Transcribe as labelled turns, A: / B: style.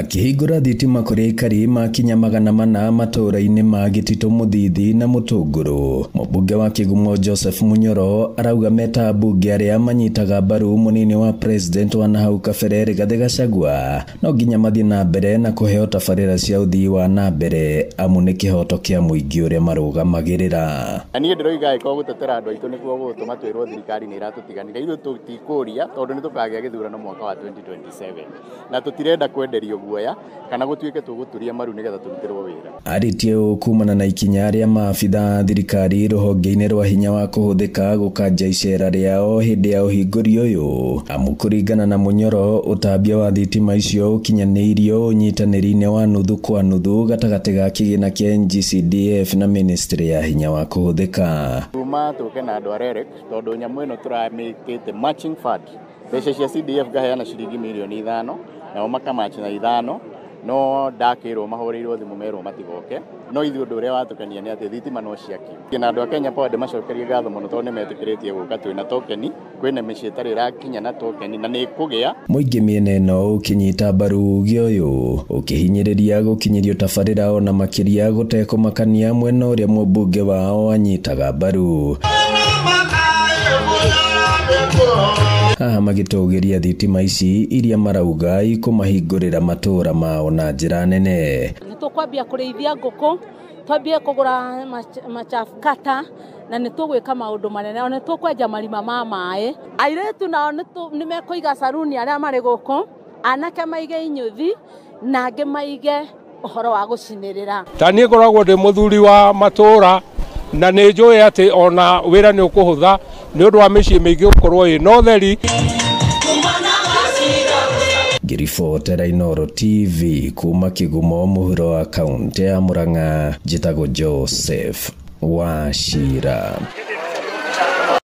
A: Akĩhingũra thitima kũrĩ aikari makinya 400 matũũra-inĩ ma Gĩtitũ Mũthithi na Mũtũngũrũ. Mũmbunge wa Kĩgumo Joseph Munyoro arauga meta ambunge arĩa manyitaga mbaru mũnini wa president wa nahau kabere Rigathĩ Gachagua no nginya mathiĩ na mbere na kũheo tabarĩra cia ũthii wa na mbere amu nĩ kĩhoto kĩa mũingĩ ũrĩa marũgamagĩrĩra.
B: Na niĩ ndĩroiga angĩkorwo gũtetera andũ aitũ nĩkuo gũgũtũma twĩrwo thirikari nĩ ĩratũtiganĩria, ithuĩ tũtikũria tondũ nĩ tũkagĩa gĩthurano mwaka wa 2027 na tũtirenda kwenderio guoya kana gũtuĩke tũgũturia maru nĩgetha tũrutĩrwo wĩra.
A: Arĩtie ũũ kumana na ikinya rĩa maabitha a thirikari rũhonge-inĩ rwa hinya wa kũhũthĩka gũkanja icera rĩao hĩndĩ ya ũhingũri ũyũ, amu kũringana na Munyoro ũtambia wa thitima icio ũkinyanĩirio ũnyitanĩri-inĩ wa nuthu kwa nuthu gatagatĩ ga kĩgĩna kĩa NGCDF na ministry ya hinya wa kũhũthĩka.
B: Tuma tũke na andũ a REREC tondũ nyamũ ĩno tũramĩkĩte matching fund, mbeca cia CDF ngaheana ciringi mirioni 5 nao makamatch na 5, no ndakĩrwo mahũrĩirwo thimũ merwo matigoke, no ithuĩ ũndũ ũrĩa watũkenia nĩ atĩ thitima no ciakio. Na andũ a Kenya Power ndĩmacokerie ngatho mũno tondũ nĩmetĩkĩrĩtie gũka twĩna tokeni, kwĩna mĩciĩ ĩtarĩ ĩrakinya na tokeni na nĩ ĩkũgĩa.
A: Mũingĩ mĩena ĩno ũkĩnyita mbaru uge ũyũ ũkĩhinyĩrĩria gũkinyĩrio tabarĩra ona makĩria gũtekũmakania mwena ũrĩa mũmbunge wao anyitaga mbaru. Haha magĩtũgĩria thitima ici iria marauga ikũmahingũrĩra matũũra mao na njĩra nene.
C: Nĩtũkwambia kũrĩithia ngũkũ, twambie kũgũra machafkata na nĩtũgwĩka maũndũ manene, ona nĩtũkwenja marima ma maĩ. Airĩtu nao nĩmekũiga saruni arĩa marĩ gũkũ, anake maige inyuthi na angĩ maige ũhoro wa gũcinĩrĩra.
D: Ta niĩ ngoragwo ndĩ mũthuri wa matũũra na nĩ njũĩ atĩ ona wĩra nĩ ũkũhũtha nĩ ũndũ wa mĩciĩ mĩingĩ gũkorwo ĩna ũtheri.
A: Ngĩribotera Inooro TV kuma Kĩgumo mũhuro wa kaũntĩ ya Murang'a, njĩtagwo Joseph Wachira.